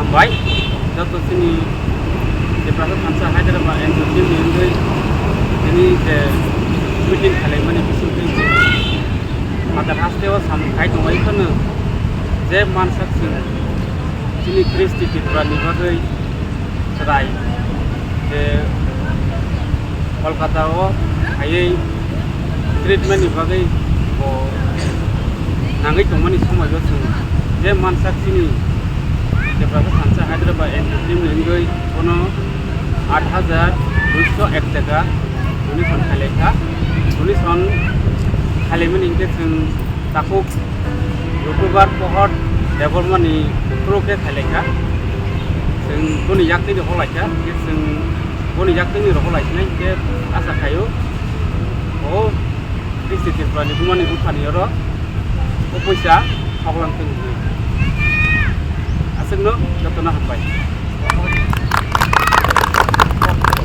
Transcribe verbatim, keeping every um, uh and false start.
Hambai, joto chini Tiprasa Thansa Hyderabad N G O team ni wngwi tini je meeting khalaimani bisingtwi phatar hasteo samung khai tongbai phano je mansak chwng chini Kristi Tripura ni bagwi chwrai je Kolkata o phaiwi treatment ni bagwi bo nangwi tongmani somoi o chwng je mansak chini Tiprasa Thansa Hyderabad N G O team ni wngwi bono aat hajar duiso ek taka donation khailai kha. Donation khailaimani hinkhe chwng takhuk YouTuber Pohor Debbarmani through khe khailai kha. Chwng boni yaktwi rohorlai kha, hinkhe chwng boni yaktwi rohorlai sinai hinkhe asa khaio o Kristi Tripura ni bumani buphani oro o poisa khoklang thung hinwi. Aswkno jotono hambai.